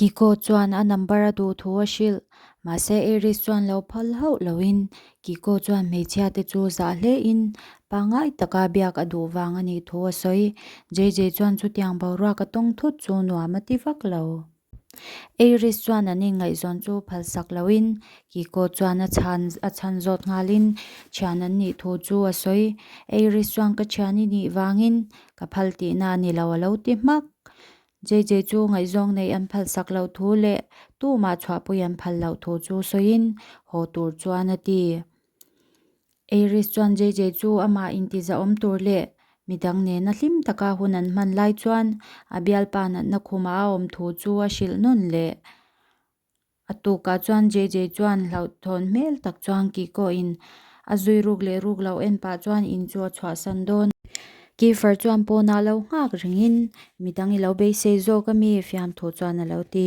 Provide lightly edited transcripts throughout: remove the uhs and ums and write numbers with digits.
Kiko chuan a number a duh thu a hrilh. Mahse Aries chuan lo phal hauh loin Kiko chuan hmeichhia te chu zah hlein pangngai taka biak a duh vang a nih thu a sawi. JJ chuan chutiang boruak a tawng thut chu nuam a ti vak lo. Aries chuan an inngaihzawn chu phalsak loin Kiko chuan a chhan a chhan zawt nghalin thian an nih thu chu a sawi. Aries chuan ka thian i nih vangin ka phal tihna a ni lo a lo ti hmak. JJ chu ngaihzawng neih an phalsak loh thu leh tumah chhuahpui an phal loh thu chu sawiin haw tur chuan a ti. Aries chuan JJ chu amah intizahawm tur leh midang nena hlim taka hun an hman lai chuan a bialpa natna khumah a awm thu chu a hrilh nawn leh. A tukah chuan JJ chuan hlauhthawn hmel tak chuan Kiko-in a zui ruk leh ruk lo en pah chuan in chu a chhuahsan dawn. Kiefer chuan pawnah lo nghak rengin midang i lo beisei zawk a mi fiamthu chuan a lo ti.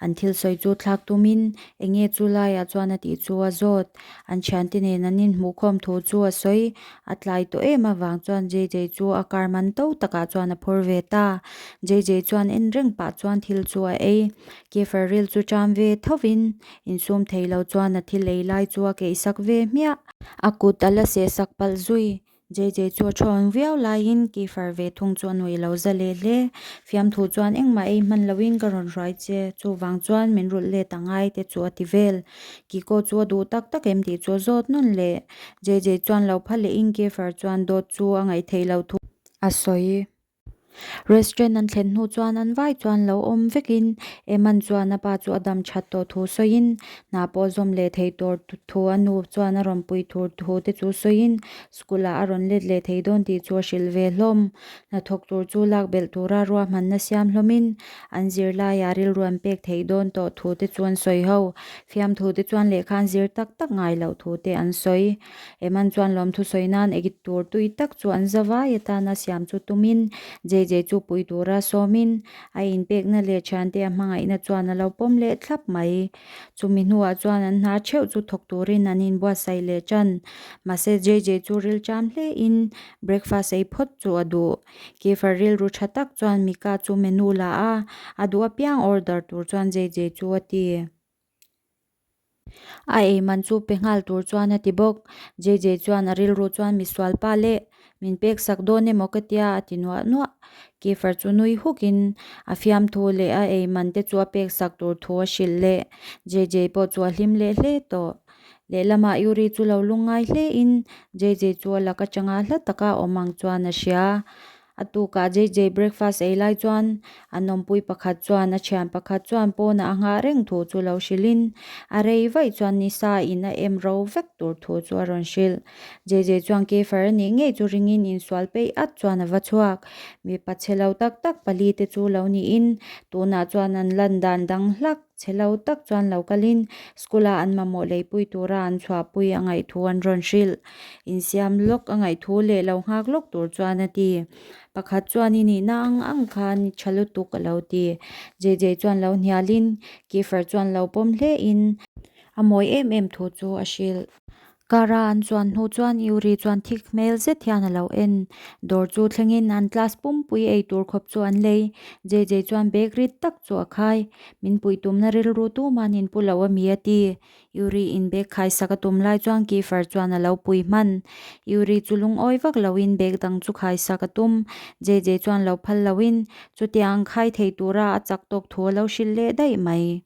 An thil sawi chu thlak tumin enge chu laiah chuan a tih chu a zawt. An thiante nen an inhmuhkhawm thu chu a sawi. A tlai tawh em avang chuan JJ chu a car man to takah chuan a phur ve ta. JJ chuan en reng pah chuan thil chu a ei. Kiefer ril chu ṭam ve thovin insum thei lo chuan a thil ei lai chu a keihsak ve hmiah. A kut a la sehsak palh zui. JJ chu a thawn viau laiin Kiefer ve thung chu a nuih lo za leh hle. Fiamthu chuan engmah ei hman loin ka rawn hruai che, chuvang chuan min rulh let a ngai te chu a ti vel. Kiko chu a duh tak tak em tih chu a zawt nawn leh. JJ chuan lo pha lehin Kiefer chuan dawt chu a ngaih theih loh thu a sawi. Restaurant an thlen hnu chuan an vai chuan lo awm vekin Eman chuan a pa chu a dam that tawh thu sawiin hna pawh zawm leh thei tur thu a nu chuan a rawn pui tur thu te chu sawiin school ah a rawn let leh thei dawn tih chu a hrilh ve hlawm. Hnathawk tur chu lak belh tura ruahmanna siam hlawmin an zirlaiah rilru an pek theih dawn tawh thu te chu an sawi ho. Fiamthu te chuan lehkha an zir tak tak ngai loh thu te an sawi. Eman chuan lawmthu sawi nan egit tur tui tak chu an za vai atana siam chu tumin JJ chu pui tura sawmin a inpekna leh thiante a hmangaihna chuan a lo pawm leh thlap mai. Chumi hnuah chuan an hna theuh chu thawk turin an inbuatsaih leh tan. Mahse JJ chu rilṭam hlein breakfast ei phawt chu a duh. Kiefer rilru tha tak chuan Mika chu menu la a, a duh apiang order tur chuan JJ chu a ti. A ei man chu pe nghal tur chuan a ti bawk. JJ chuan a rilru chuan misual pa leh min pek sak dawn emaw ka tia a ti nuah nuah. Kiefer chu nui hukin a fiamthu leh a ei man te chu a pek sak tur thu a hrilh leh. JJ pawh chu a hlim leh hle tawh. Lehlamah Yuri chu lo lungngai hlein JJ chu a lak atanga hla taka awm ang chuan a hria. A tukah JJ breakfast ei lai chuan an awmpui pakhat chuan a thian pakhat chuan pawnah a nghah reng thu chu lo hrilhin a rei vaih chuan nisa in a em ro vek tur thu chu a rawn hrilh. JJ chuan Keifer a nih ngei chu ringin insual peih at chuan a va chhuak. Mipa chhe lo tak tak pali te chu lo niin tunah chuan an lan dan dang hlak. Chhe lo tak chuan lo kalin school ah an mamawh leipui tura an chhuahpui a ngaih thu an rawn hrilh. Insiam lawk a ngaih thu leh lo nghak lawk tur chuan a ti. Pakhat chuan i nihna ang ang khan i tha lutuk a lo ti. JJ chuan lo hnialin Kiefer chuan lo pawm hlein a mawi em em thu chu a hrilh. Car a an chuan hnu chuan Yuri chuan thik hmel zet hian a lo en. Dawr chu thlengin an class pumpui ei tur khawp chu an lei. JJ chuan bag rit tak chu a khai. Min puih tumna rilru tuman in pu lo a mi a ti. Yuri in bag khai sak a tum lai chuan Kiefer chuan a lo pui hman. Yuri chu lungawi vak loin bag dang chu khai sak a tum. JJ chuan lo phal loin chutiang khai thei tura a chak tawk thu a lo hrilh leh daih mai.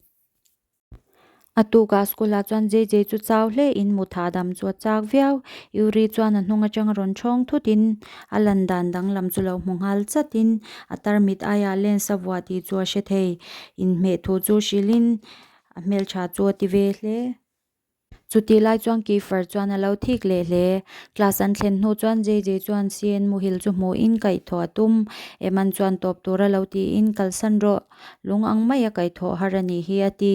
A tukah school ah chuan JJ chu chau hle in mutha dam chu a chak viau. Yuri chuan a hnung atanga rawn thawng thut in a lan dan danglam chu lo hmu nghal chat in a tarmit aiah lens a vuah tih chu a hre thei. Inhmeh thu chu hrilh in a hmeltha chu a ti ve hle. Chutih lai chuan Kiefer chuan a lo thik leh hle. Class an thlen hnu chuan JJ chuan CN muhil chu hmuhin kaihthawh a tum. Eman chuan tawp tura lo tiin kalsan rawh. Lung ang maia kaihthawh har a nih hi a ti.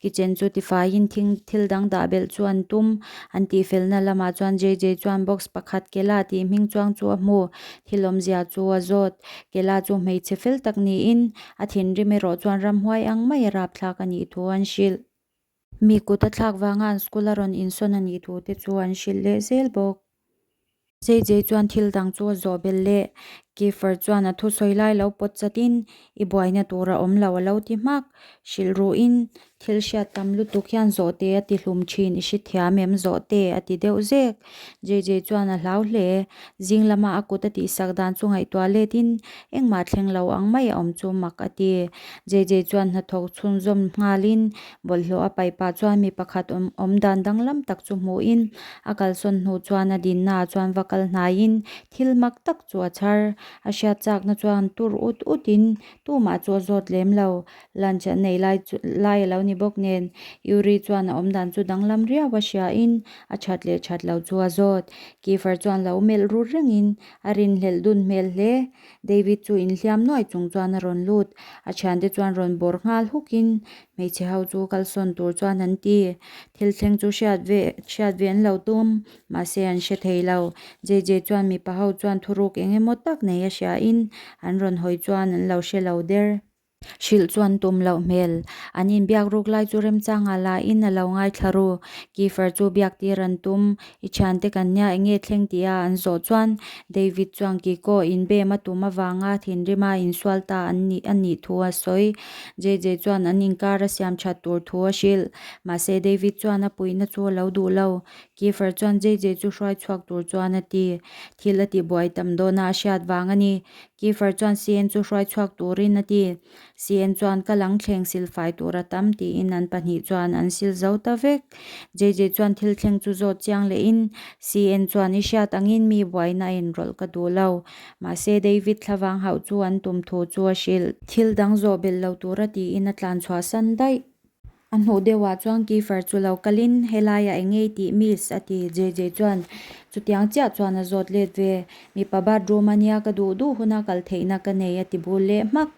Kitchen chu tifaiin thing thil dang dah belh chu an tum. An tihfelna lamah chuan JJ chuan box pakhat Kela tih hming chuang chu a hmu. Thil awmzia chu a zawt. Kela chu hmeichhe fel tak niin a thinrim erawh chuan ramhuai ang maia rapthlak a nih thu an hrilh. Mi kut a thlak vanga an school a rawn insawn a nih thu te chu an hrilh leh zel bawk. JJ chuan thil dang chu a zawh belh leh. Kiefer chuan a thusawi lai lo pawt chatin, I buaina tur a awm lo a lo ti hmak. Hrilh ruhin, Thil hriat tam lutuk hian zawhte a ti hlum thin, i hrethiam em zawhte? a ti deuh zek. JJ chuan a hlau hle. Zing lama a kut a tihsak dan chu ngaihtuah letin engmah thleng lo ang mai a awm chu mak a ti. JJ chuan hnathawk chhunzawm nghalin bawlhhlawh a paih pah chuan mi pakhat awm awm dan danglam tak chu hmuhin a kalsawn hnu chuan a dinna ah chuan va kal hnaiin thil mak tak chu a chhar. A hriat chakna chuan tur ut utin tumah chu a zawt lem lo. Lunch an nei lai chu lai a lo ni bawk nen Yuri chuan a awmdan chu danglam riau a hriain a that leh that lo chu a zawt. Kiefer chuan lo melh rut rengin a rinhlelh dun hmel hle. David chu inhliam nuai chung chuan a rawn lut. A thiante chuan rawn bawr nghal hukin hmeichhe ho chu kalsawn tur chuan an ti. Thil thleng chu hriat ve hriat ve an lo tum mahse an hre thei lo. JJ chuan mipa ho chuan thuruk eng emaw tak nei a hriain an rawn hawi chuan an lo hre lo der. Hrilh chuan tum loh hmel. An inbiak ruk lai chu remchangah la in a lo ngaithla ru. Kiefer chu biak tir an tum. I thiante kan nia enge thleng tih a an zawh chuan David chuan Kiko inbem a tum avanga thinrima insual ta an nih a nih thu a sawi. JJ chuan an inkar a siam that tur thu a hrilh. Mahse David chuan a puihna chu a lo duh lo. Kiefer chuan JJ chu hruai chhuak tur chuan a ti. Thil a tibuai tam dawna a hriat vang a ni. Kiefer chuan CN chu hruai chhuak turin a ti. CN chuan ka lang thleng sil fai tur a tam tiin an pahnih chuan an sil zo ta vek. JJ chuan thil thleng chu zawt chiang lehin CN chuan i hriat angin mi buaina a inrawlh ka duh lo. Mahse David thlavang hauh chu an tum thu chu a hrilh. Thil dang zawh belh lo tura tiin a tlan chhuah san daih. A hnuh deuhah chuan Kiefer chu lo kalin, Helaiah eng ngei tih miss? a ti. JJ chuan chutiang chiah chuan a zawt let ve. Mipa bathroom a nia ka duh duh huna kal theihna ka nei a ti bul leh hmak.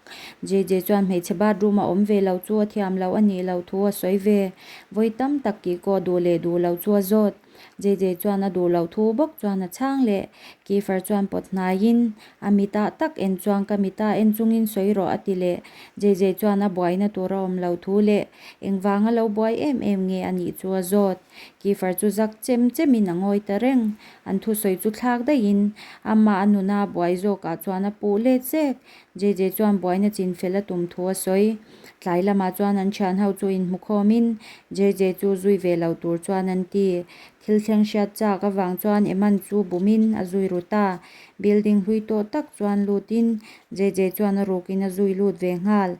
JJ chuan hmeichhe bathroom a awm ve lo chu a thiam lo a nih loh thu a sawi ve. Vawi tam tak kih kawh duh leh duh lo chu a zawt. JJ chuan a duh loh thu bawk chuan a chhang leh. Kiefer chuan pawt hnaiin, A mitah tak en chuan ka mitah en chungin sawi rawh a ti leh. JJ chuan a buaina tur a awm lo thu leh engvanga lo buai em em nge a nih chu a zawt. Kiefer chu zak chem chemin a ngawi ta reng. An thusawi chu thlak daihin amah a nuna a buai zawkah chuan a puh let zek. JJ chuan buaina chinfel a tum thu a sawi. Tlai lamah chuan an thian ho chu inhmukhawmin JJ chu zui ve lo tur chuan an ti. Thil thleng hriat chak avang chuan Eman chu bumin a zui ru ta. Building hlui tawh tak chuan lutin JJ chuan a rukin a zui lut ve nghal.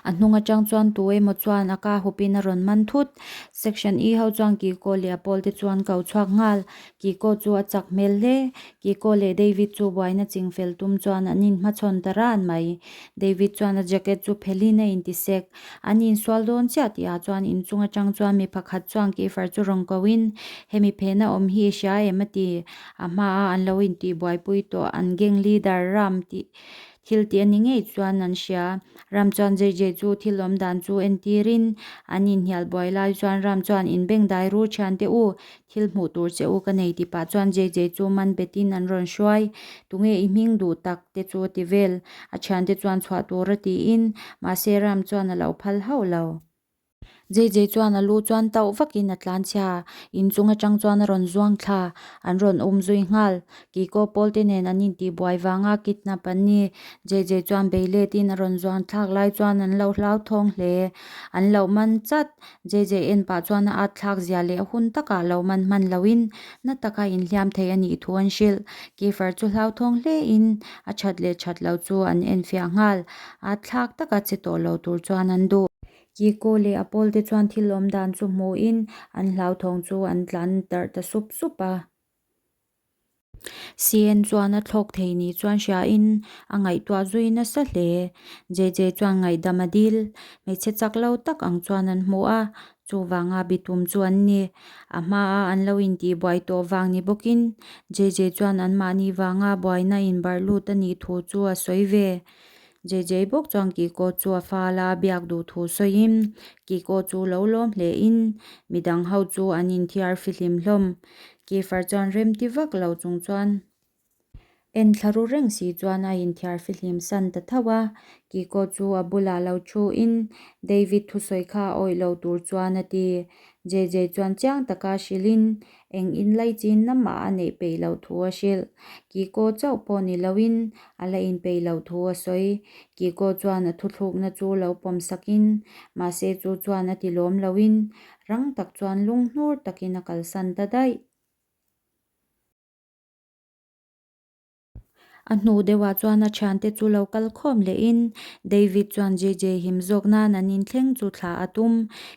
A hnung atang chuan tu emaw chuan a ka hupin a rawn man thut. Section E ho chuan Kiko leh a pawl te chuan ko chhuak nghal. Kiko chu a chak hmel hle. Kiko leh David chu buaina chingfel tum chuan an inhmachhawn ta ran mai. David chuan a jacket chu phelhin a intisek. An insual dawn chiah tihah chuan inchung atang chuan mi pakhat chuan Kiefer chu rawn koin, Hemi phena awm hi i hria em? a ti. A hmaa an lo intihbuaipui tawh an gang leader Ram tih thil tih a ni ngei chuan an hria. Ram chuan JJ chu thil awm dan chu entirin an inhnial buai lai chuan Ram chuan inbengdai ru thiante u, Thil hmuh tur che u ka nei ti pah chuan JJ chu man betin an rawn hruai. Tunge i hming duh tak te chu a ti vel. A thiante chuan chhuah tur a tiin, mahse Ram chuan a lo phal hauh lo. JJ chuan a lu chuan tauh vakin a tlan chhia. Inchung atang chuan a rawn zuang thla. An rawn um zui nghal. Kiko pawl te nen an intihbuai vanga kidnap an ni. JJ chuan bei letin a rawn zuan thlak lai chuan an lo hlauthawng hle. An loh man chat. JJ en pah chuan a at thlak zia leh a hun takah lo man hman loin na taka inhliam thei a nih thu an hrilh. Kiefer chu hlauthawng hlein a that leh that lo chu an enfiah nghal. At thlak taka che tawh lo tur chuan an duh. Kiko leh a pawlte chuan thil awm dan chu hmuhin an hlauthawng chu an tlan darh ta sup sup a. CN chuan a thlawk thei ni chuan hriain a ngaihtuah zui nasa hle. JJ chuan ngaihdam a dil. Hmeichhe chak lo tak ang chuan an hmu a, chuvanga bitum chu an ni. A hmaa an lo intihbuai tawh vang ni bawkin JJ chuan anmahni vanga buaina inbarh lut a nih thu chu a sawi ve. JJ bawk chuan Kiko chu a fal a, biak duh thu sawiin Kiko chu lo lawm hlein midang ho chu an inthiar fihlim hlawm. Kiefer chuan remti vak lo chung chuan en thla ru reng si chuan a inthiar fihlim san ta tho a. Kiko chu a bulah lo thuin David thusawi kha a awih lo tur chuan a ti. JJ chuan chiang taka hrilhin Eng inlaichinna mah a neih peih loh thu a hrilh. Kiko chauh pawh ni loin a la inpeih loh thu a sawi. Kiko chuan a thuthlukna chu lo pawm sakin, mahse chu chuan a ti lawm loin rang tak chuan lunghnur takin a kalsan ta daih. A hnu deuhah chuan a thiante chu lo kal khawm lehin David chuan JJ him zawk nan an inthleng chu thlah a tum.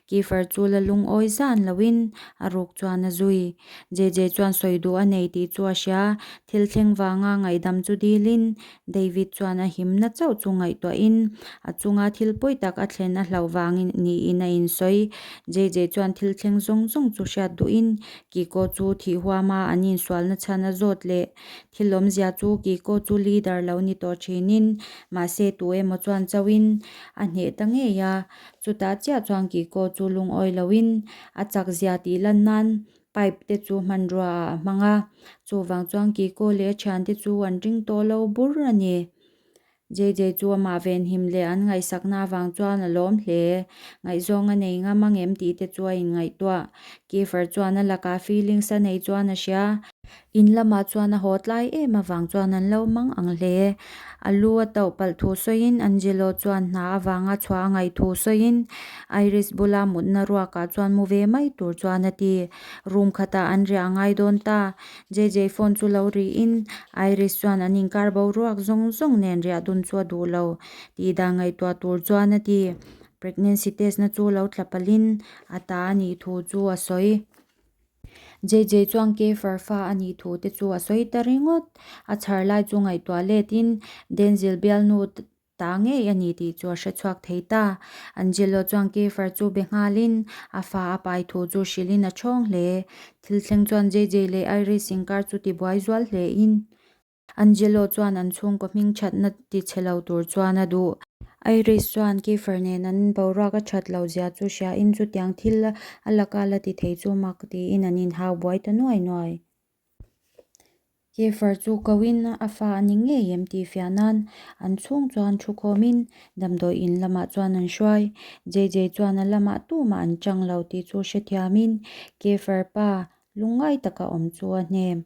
Kiefer chu la lungawi zan loin a ruk chuan a zui. JJ chuan sawi duh a nei tih chu a hria. Thil thleng vanga ngaihdam chu dilin David chuan a himna chauh chu ngaihtuahin a chunga thil pawi tak a thlen a hlauh vangin niin a insawi. JJ chuan thil thleng zawng zawng chu hriat duhin Kiko chu thih huama an insualna chhan a zawt leh. Thil awmzia chu Kiko chu leader lo ni tawh thinin mahse tu emaw chuan chauhin a hneh ta ngei a. Chutah chiah chuan Kiko chu lungawi loin a chak zia tih lan nan pipe te chu hmanrua ah a hmang a. Chuvang chuan Kiko leh a thiante chu an ring tawh lo bur a ni. JJ chu amah venhim leh an ngaihsakna avang chuan a lawm hle. Ngaihzawng a nei ngam angem tih te chu a inngaihtuah. Kiefer chuan a lakah feelings a nei chuan a hria. In lamah chuan a haw tlai em avang chuan an lo mang ang hle. A lu a tauh palh thu sawiin Angelo chuan hna avanga chhuah a ngaih thu sawiin Iris bula mutna ruakah chuan mu ve mai tur chuan a ti. Room khatah an riah a ngai dawn ta. JJ phone chu lo rihin Iris chuan an inkar boruak zawng zawng nen riah dun chu a duh lo tih dan ngaihtuah tur chuan a ti. Pregnancy test na chu lo tla palhin a ta a nih thu chu a sawi. JJ chuan Keifer fa a nih thu te chu a sawi ta ringawt. A chhar lai chu ngaihtuah letin Denzil bialnu Ta ngei a ni tih chu a hre chhuak thei ta. Angelo chuan Kiefer chu be nghalin a fa a pai thu chu hrilhin a chhawng hle. Thil thleng chuan JJ leh Iris inkar chu tibuai zual hlein Angelo chuan an chhungkaw hming thatna ti chhe lo tur chuan a duh. Iris chuan Kiefer nen an boruak a that loh zia chu hriain chutiang thil a laka la ti thei chu mak tiin an inhau buai ta nuai nuai. Kiefer chu koin a fa a ni ngei em tih fiah nan an chhung chuan thu khawmin damdawi in lamah chuan an hruai. JJ chuan a lamah tumah an chang lo tih chu hrethiamin Kiefer pa lungngai taka awm chu a hnem.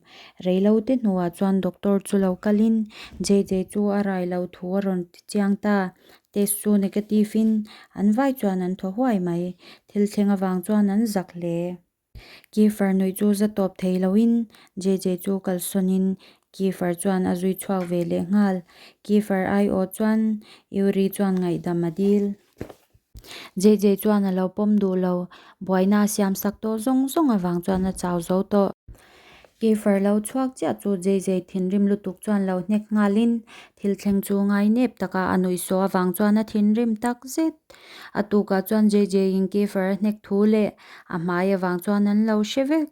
Reilote hnuah chuan doctor chu lo kalin JJ chu a rai lo thu a rawn ti chiang ta. Test chu negative in an vai chuan an thaw huai mai. Thil thleng avang chuan an zak hle. Kiefer nuih chu za tawp thei loin JJ chu kalsawnin Kiefer chuan a zui chhuak ve leh nghal. Kiefer aiawh chuan Yuri chuan ngaihdam a dil. JJ chuan a lo pawm duh lo, buaina a siam sak tawh zawng zawng avang chuan a chau zo tawh. Kiefer lo chhuak chiah chu JJ thinrim lutuk chuan lo hnek nghalin thil thleng chu ngai nep taka a nuihsawh avang chuan a thinrim tak zet. A tukah chuan JJ in Kiefer a hnek thu leh a hmai avang chuan an lo hre vek.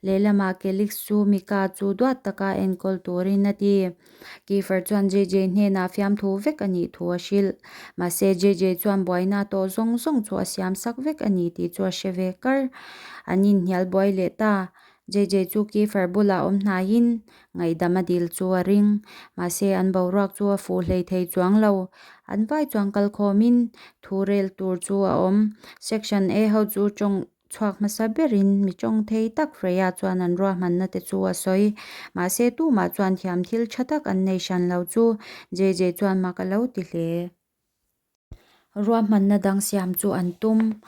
Lehlamah Kelix chu Mika chu duat taka enkawl turin a ti. Kiefer chuan JJ hnenah fiamthu vek a nih thu a hrilh. Mahse JJ chuan buaina tawh zawng zawng chu a siam sak vek a ni tih chu a hre ve kar. An inhnial buai leh ta. JJ chu Kiefer bulah awm hnaiin ngaihdam a dil chu a ring. Mahse an boruak chu a fuh hlei thei chuang lo. An vai chuan kal khawmin thu rel tur chu a awm. Section A ho chu tawng chhuak hmasa berin mi tawng thei tak Freya chuan an ruahmanna te chu a sawi. Mahse tumah chuan thiam thil tha tak an nei hran lo chu JJ chuan mak a lo ti hle. Ruahmanna dang siam chu an tum.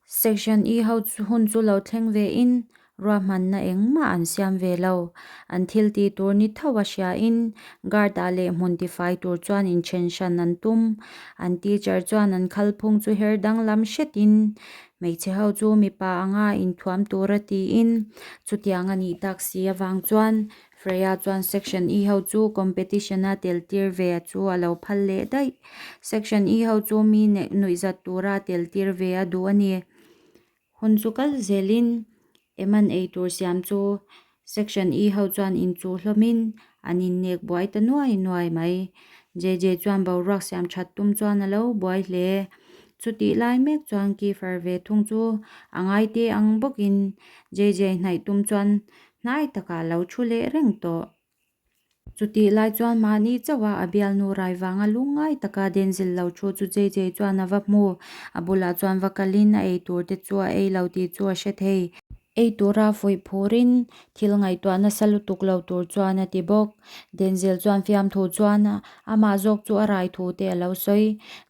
Section E ho hun chu lo thleng ve in ruahmanna engmah an siam ve lo. An thil tih tur ni tho a hria in guard ah leh hmun tifai tur chuan inthen hran an tum. An teacher chuan an khalphung chu her danglam hret in hmeichhe ho chu mipa anga inthuam tur a tiin chutiang a nih tak si avang chuan Freya chuan Section E ho chu competition a tel tir ve chu a lo phal leh daih. Section E ho chu mi nuihzat tura tel tir ve a duh a ni. Hun chu kal zelin Eman ei tur siam chu Section E ho chuan inchuh hlawmin an innek buai ta nuai nuai mai. JJ chuan boruak siam that tum chuan a lo buai hle. Chutih lai mek chuan Kiefer ve thung chu a ngaite ang bawkin JJ hnaih tum chuan Hnai takah lo thu leh reng tawh. Chutih lai chuan mahni chauha a bialnu rai vanga lungngai taka Denzil lo thu chu JJ chuan a va hmu. A bulah chuan va kalin a ei tur te chu a ei lo tih chu a hre thei. Ei tura fuih phurin thil ngaihtuah nasa lutuk lo tur chuan a ti bawk. Denzel chuan fiamthu chuan amah zawk chu a rai thu te a lo sawi.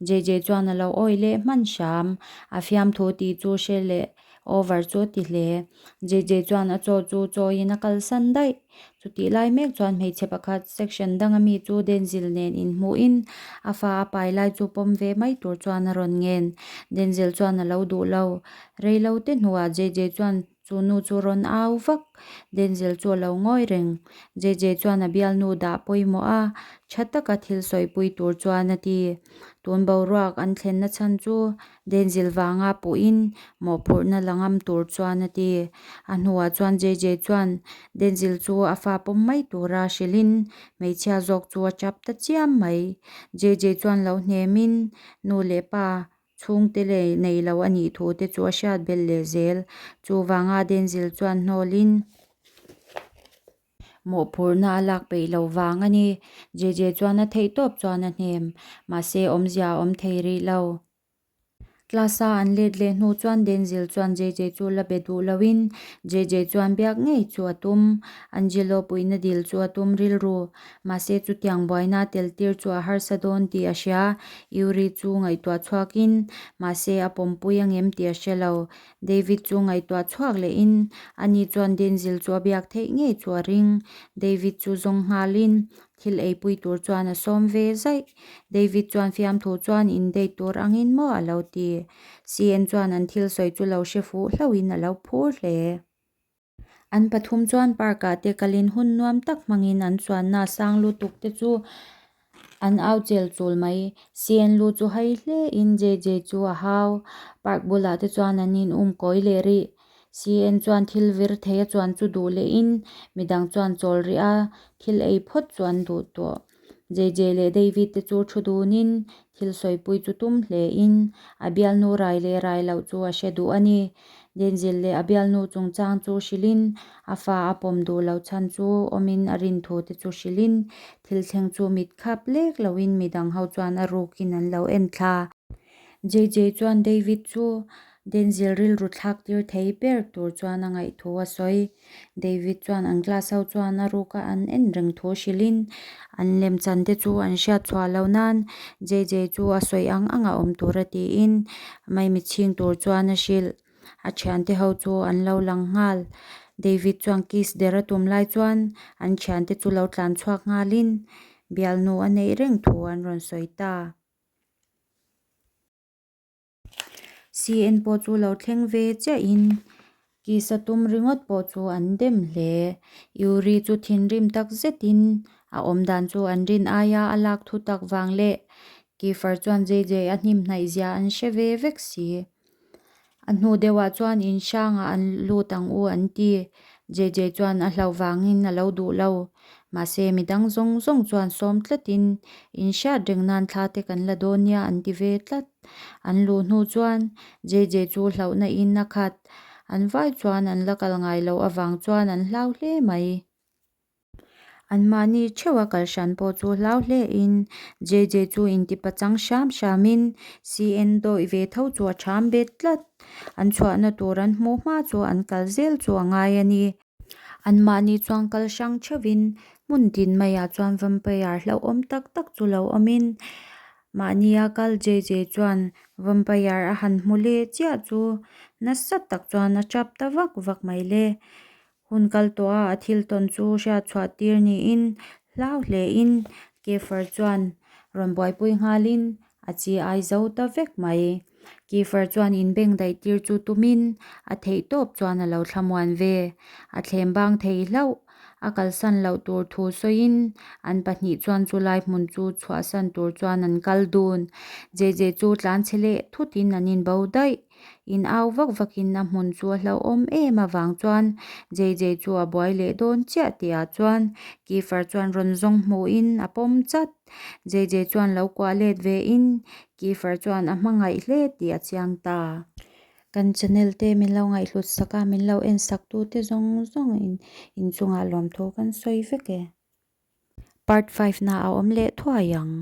JJ chuan a lo awih leh hman hram. A fiamthu tih chu hre leh over chu a ti hle. JJ chuan a chaw chu chawiin a kalsan daih. Chutih lai mek chuan hmeichhe pakhat section danga mi chu Denzil nen inhmuhin a fa a pai lai chu pawm ve mai tur chuan a rawn ngen. Denzil chuan a lo duh lo. Rei lo te hnuah JJ chuan chu nu chu rawn au vak. Denzil chu a lo ngawi reng. JJ chuan a bialnu dah pawimawh a, tha taka thil sawipui tur chuan a ti. Tun boruak an thlenna chhan chu Denzil vanga puhin mawhphurhna la ngam tur chuan a ti. A hnuah chuan JJ chuan Denzil chu a fa pawm mai tura hrilhin hmeichhia zawk chu a tap ta chiam mai. JJ chuan lo hnemin nu leh pa chhungte leh nei lo a nih thu te chu a hriat belh leh zel. Chuvanga Denzil chuan hnawlin. Mawhphurhna a lak peih lo vang a ni. JJ chuan a theih tawp chuan a hnem. Mahse awmzia a awm thei rih lo. Class a an let leh hnu chuan Denzil chuan JJ chu la be duh loin JJ chuan biak ngei chu a tum. Angelo puihna dil chu a tum rilru. Mahse chutiang buaina tel tir chu a harsa dawn tih a hria. Yuri chu ngaihtuah chhuakin mahse a pawmpui angem tih a hre lo. David chu ngaihtuah chhuak lehin ani chuan Denzil chu a biak theih ngei chu a ring. David chu zawng nghalin thil eipui tur chuan a sawm ve zaih. David chuan fiamthu chuan in date tur angin maw a lo ti. CN chuan an thil sawi chu lo hre fuh hlauhin a lo phur hle. An pathum chuan park ah te kalin hun nuam tak hmangin an chuanna sang lutuk te chu an au chel chul mai. CN lu chu hai hle in JJ chu a hau. Park bulah te chuan an in um kawi leh rih. CN chuan thil vir thei a chuan chu duh leh in midang chuan chawl rih a, thil ei phawt chu an duh tawh. JJ leh David te chu thu dunin thil sawipui chu tum hle in a bialnu rai leh rai loh chu a hre duh a ni. Denzil leh a bialnu chungchang chu hrilhin a fa a pawm duh loh chhan chu awmin a rin thu te chu hrilhin thil thleng chu mit khap lek loin midang ho chuan a rukin an lo en thla. JJ chuan David chu Denzil rilru thlak tir thei ber tur chuan a ngaih thu a sawi. David chuan an class ho chuan a ruka an en reng thu hrilhin an lemchan te chu an hriat chhuah loh nan JJ chu a sawi ang ang a awm tur a tiin maimi chhing tur chuan a hrilh. A thiante ho chu an lo lang nghal. David chuan kiss der a tum lai chuan an thiante chu lo tlan chhuak nghalin bialnu a neih reng thu an rawn sawi ta. CN pawh chu lo thleng ve chiahin kisa tum ringawt pawh chu an dem hle. Yuri chu thinrim tak zetin a awm dan chu an rin aia a lak thu tak vang leh Kiefer chuan JJ a hnim hnaih zia an hre ve vek si. A hnu deuhah chuan in hrangah an lut ang u an ti. JJ chuan a hlauh vangin a lo duh lo. Mahse midang zawng zawng chuan sawm tlatin in hriat reng nan thla te kan la dawn nia an ti ve tlat. An luh hnu chuan JJ chu hlauhna in a khat. An vai chuan an la kal ngai loh avang chuan an hlau hle mai. Anmahni theuha kal hran pawh chu hlau hle in JJ chu intipa chang hram hram in CN dawih ve tho chu a tham bet tlat. An chhuahna tur an hmuh hma chu an kal zel chu a ngai a ni. Anmahni chuan kal hrang theuhin hmun tin maiah chuan vampire hlauhawm tak tak chu lo awmin mahnia kal JJ chuan vampire a han hmu leh chiah chu nasa tak chuan a tap ta vak vak mai le. Hun kal tawh a a thil tawn chu hriat chhuah tir niin hlau hlein Kiefer chuan rawn buaipui nghalin a chi ai zo ta vek mai. Kiefer chuan inbeng daih tir chu tumin a theih tawp chuan a lo thlamuan ve. A thlem bang thei hlauh. A kalsan loh tur thu sawiin an pahnih chuan chulai hmun chu chhuahsan tur chuan an kal dun. JJ chu tlanchhe leh thutin an inbo daih. In au vak vakin a hmun chu a hlauhawm em avang chuan JJ chu a buai leh dawn chiah tihah chuan Kiefer chuan rawn zawng hmuhin a pawm chat. JJ chuan lo kuah let vein Kiefer chuan a hmangaih hle tih a chiang ta. Kan channel te min lo ngaihhlut sak a, min lo en sak tu te zawng zawng in inchungah lawmthu kan sawi vek e. Part 5 na a awm leh thuai ang.